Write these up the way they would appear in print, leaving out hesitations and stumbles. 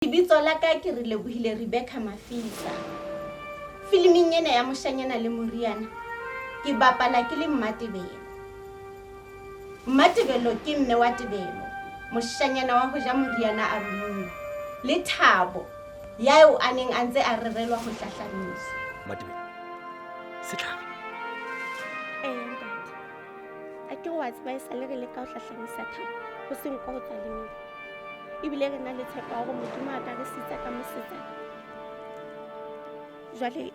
Lebitso la ka ke Relebohile Rebecca Mafisa. Filiming ena ya Moshanyana le Moriana, ke bapala ke le Mmatebelo. Mmatebelo ke mme wa Tebelo, moshanyana wa ho ja moriana a romuwa, le Thabo, ya eo a neng a ntse a rerelwa ho hlahlamiswa. Mmatebelo, setlhare. Ee, ntate. A ke re wa tseba esale re leka ho hlahlamisa Thabo, ho se nko ho tswa lemina. Ebile re na le tshepo ya hore Modimo a ka re sitsa ka mosetsana. Jwale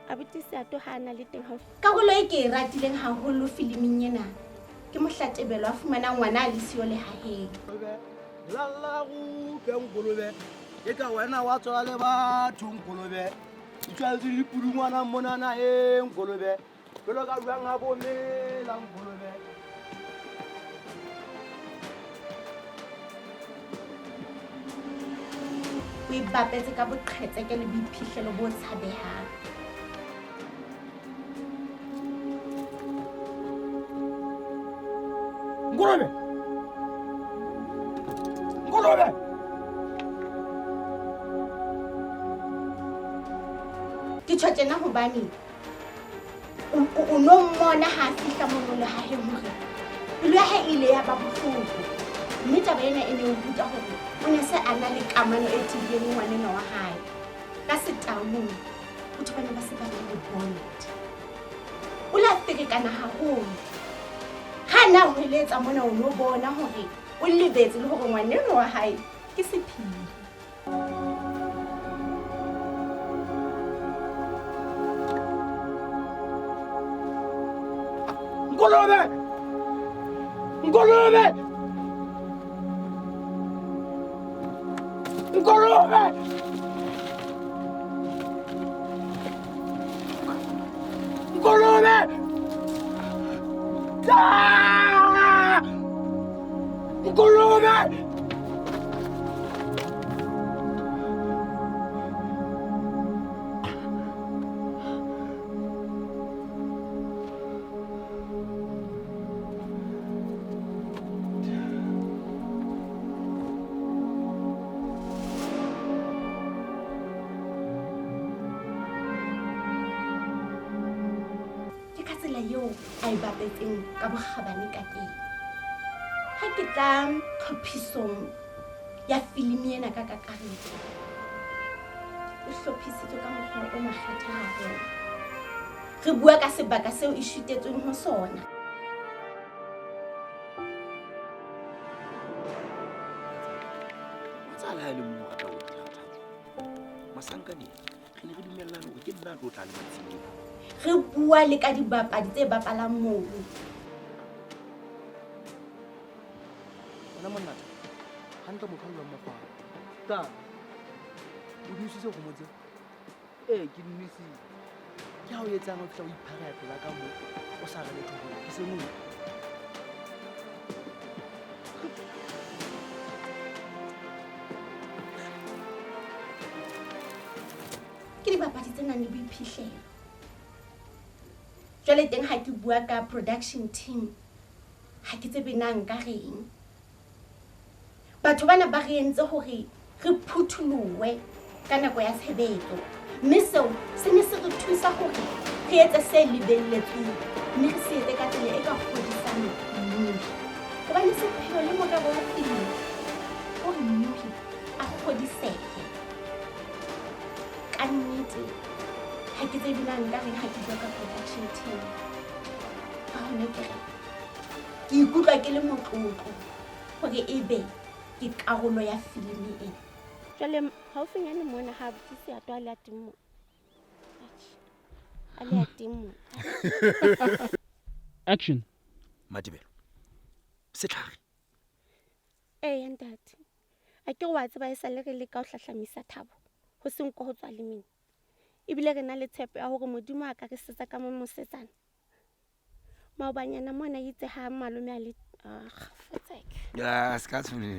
abuti Seato ha a na le teng haufi. Karolo e ke e ratileng haholo filiming ena ke mohla Tebelo a fumanang ngwana a le siyo lehaheng. Lalla go utlwe nkolobe e ka wena wa tswala le batho nkolobe di tshwanetse di pudungwana monana e nkolobe jalo ka jwang ga bo mela nkolobe. O e bapetse ka boqhetseke le boiphihlelo bo tshabehang. Nkolobe! Nkolobe! Ke tjho tjena hobane o no mmona ha a fihla mono lehaheng hore pelo ya hae e ile ya ba bohloko, mme taba ena e ne e ruta hore o ne se a na le kamano e tibileng le ngwanenwa wa hae. Ka setaung batho ba ne ba se ba na le bond. O la ferekana haholo ha a ne a hweletsa mona, o no bona hore o lebetse le hore ngwanenwa wa hae ke sephiri. Nkolobe! Nkolobe! Nkolobe! Nkolobe! Ah! Nkolobe! Ke ka tsela eo a e bapetseng ka bokgabane ka teng. Ha ke tla tlhophisong ya filimi ena ka kakaretso, e hlophisitswe ka mokgwa o makgethe haholo. Re bua ka sebaka seo e shutetsweng ho sona. Tsa le ha e le mong o rata ho dira thata. Masankaneng, re ne re dumellane hore ke nna a tlo tla le matsing. Re bua le ka dibapadi tse bapalang mono. Wena monna tha, hantle motho a buang mokgwa. Ka o di utswitse kgomo tseo? Ee, ke di nwesitse. Ke ha o etsang o fihla o iphareha pela ka moo o sa re letho ho ke se nngwe. Ke dibapadi tse nang le boiphihlelo. Jwale teng ha ke bua ka production team, ha ke tsebe na nka reng. Batho bana ba re entse hore re phuthulohe ka nako ya tshebetso, mme seo se ne se re thusa hore re etse se lebelletsweng, mme re se etse ka tsela e ka kgodisang mmuhi. Hobane sepheo le morero wa filimi hore mmuhi a kgodisehe. Ka nnete ha ke tsebe na nka reng ha ke bua ka production team. Ka hona ke re ke ikutlwa ke le motlotlo hore ebe ke karolo ya filimi ena. Jwale haufinyane mona ha abuti Seato a le a teng mona. Atjhe, a le a teng mona. Action. Matebelo, setlhare. Eya ntate, a ke re wa tseba esale re leka ho hlahlamisa Thabo ho se nko ho tswa lemina. Ebile re na le tshepo ya hore Modimo a ka re setsa ka mo mosetsana. Maobanyana mona itse ha malome a le, ah, kgafatseke. Ya, se ka tshwenyeha.